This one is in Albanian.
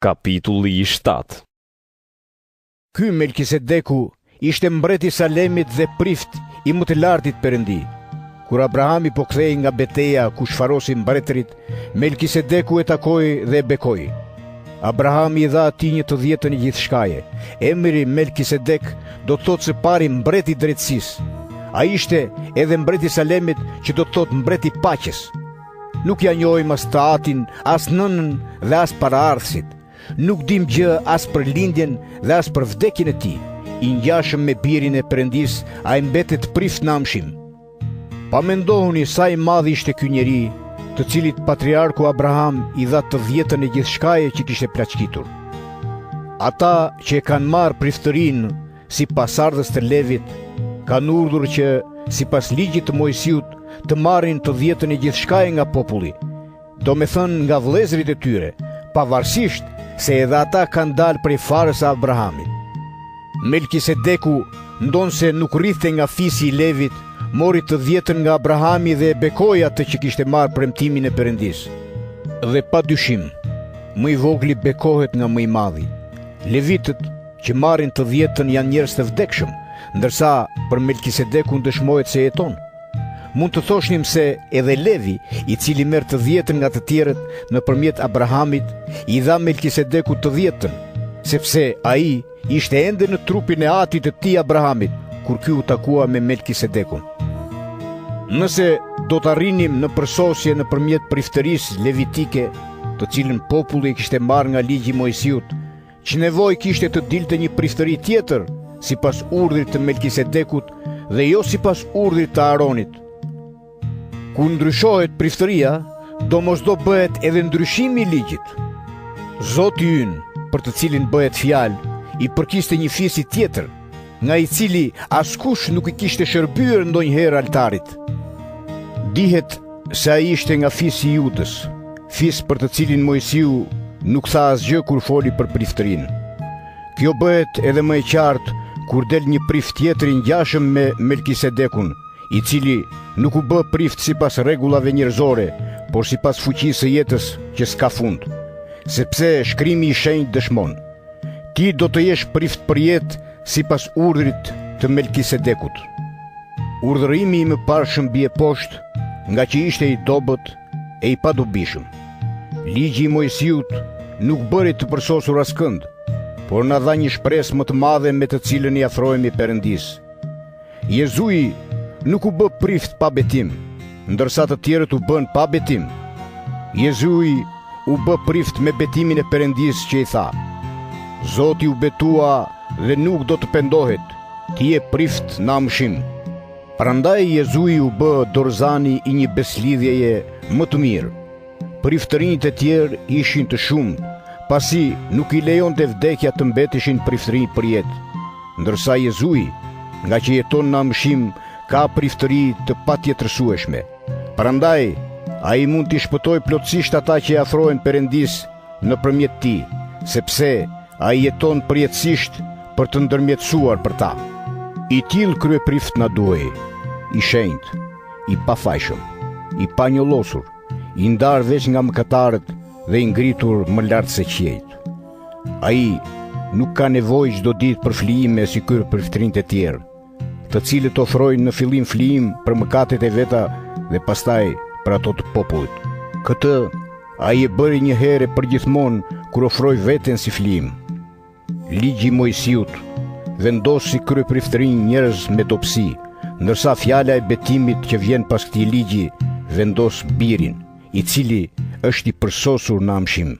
Kapitulli i 7. Ky Melkisedeku ishte mbret i Salemit dhe prift i më të lartit Perëndi. Kur Abrahami po kthehej nga beteja ku shfarosi mbretërit, Melkisedeku e takoi dhe e bekoi. Abrahami i dha atij një të dhjetën e gjithçkaje. Emri Melkisedek do të thotë së pari mbret i drejtësisë. Ai ishte edhe mbret i Salemit që do të thotë mbret i paqes. Nuk ia njohim as të atin, as nënën dhe as paraardhësit. Nuk dimë gjë as për lindjen dhe as për vdekjen e tij. I ngjashëm me birin e Perëndisë, ai mbetet prift në amshim. Pamendohuni sa i madh ishte ky njeri, të cilit patriarku Abraham i dha të dhjetën e gjithçkaje që kishte plaçkitur. Ata që e kanë marrë priftërinë si pasardhës të Levit, kanë urdhër që, sipas ligjit të Moisiut, të marrin të dhjetën e gjithçkaje nga populli, domethënë nga vëllezërit e tyre, pavarësisht se edhe ata kanë dalë prej farës së Abrahamit. Melkisedeku, ndonëse nuk rridhte nga fisi i Levit, mori të dhjetën nga Abrahami dhe e bekoi atë që kishte marrë premtimin e Perëndisë. Dhe pa dyshim, më i vogli bekohet nga më i madhi. Levitët që marrin të dhjetën janë njerëz të vdekshëm, ndërsa për Melkisedekun dëshmohet se jeton. Mund të thoshnim se edhe Levi, i cili merr të dhjetën nga të tjerët nëpërmjet Abrahamit, i dha Melkisedekut të dhjetën, sepse ai ishte ende në trupin e atit të tij Abrahamit, kur ky u takua me Melkisedekun. Nëse do të arrinim në përsosje nëpërmjet priftërisë levitike, të cilën populli e kishte marrë nga ligji i Moisiut, Ç'nevojë kishte të dilte një priftëri tjetër, sipas urdhrit të Melkisedekut dhe jo sipas urdhrit të Aronit. Kur ndryshohet priftëria, domosdo bëhet edhe ndryshimi i ligjit. Zoti ynë, për të cilin bëhet fjalë, i përkiste një fisi tjetër, nga i cili askush nuk i kishte shërbyer ndonjëherë altarit. Dihet se ai ishte nga fisi i Judës, fis për të cilin Moisiu nuk tha asgjë kur foli për priftërinë. Kjo bëhet edhe më e qartë kur del një prift tjetër i ngjashëm me Melkisedekun, i cili nuk u bë prift sipas rregullave njerëzore, por sipas fuqisë së jetës që s'ka fund. Sepse shkrimi i shenjtë dëshmon. Ti do të jesh prift përjetë sipas urdhrit të Melkisedekut. Urdhërimi i mëparshëm bie poshtë, ngaqë ishte i dobët e i padobishëm. Ligji i Moisiut nuk bëri të përsosur askënd, por na dha një shpresë më të madhe me të cilën i afrohemi Perëndisë. Jezui nuk u bë prift pa betim, ndërsa të tjerët u bënë pa betim. Jezui u bë prift me betimin e Perëndisë që i tha: Zoti u betua dhe nuk do të pendohet, ti je prift në amshim. Prandaj Jezui u bë dorëzani i një besëlidhjeje më të mirë. Priftërinjtë e tjerë ishin të shumtë, pasi nuk i lejonte vdekja të mbeteshin priftërinj përjetë. Ndërsa Jezui, ngaqë jeton në amshim, ka priftëri të patjetërsueshme. Prandaj, ai mund t'i shpëtojë plotësisht ata që i afrohen Perëndisë nëpërmjet tij, sepse ai jeton përjetësisht për të ndërmjetësuar për ta. I tillë kryeprift na duhej, i shenjtë, i pafajshëm, i panjollosur, i ndarë veç nga mëkatarët dhe i ngritur më lart se qiejt. Ai nuk ka nevojë çdo ditë për flijime si kryepriftërinjtë e tjerë, të cilët ofrojnë në fillim flijim për mëkatet e veta dhe pastaj për ato të popullit. Këtë ai e bëri një herë e përgjithmonë kur ofroi veten si flijim. Ligji i Moisiut vendos si kryepriftërinj njerëz me dobësi, ndërsa fjala e betimit që vjen pas këtij ligji vendos birin, i cili është i përsosur në amshim.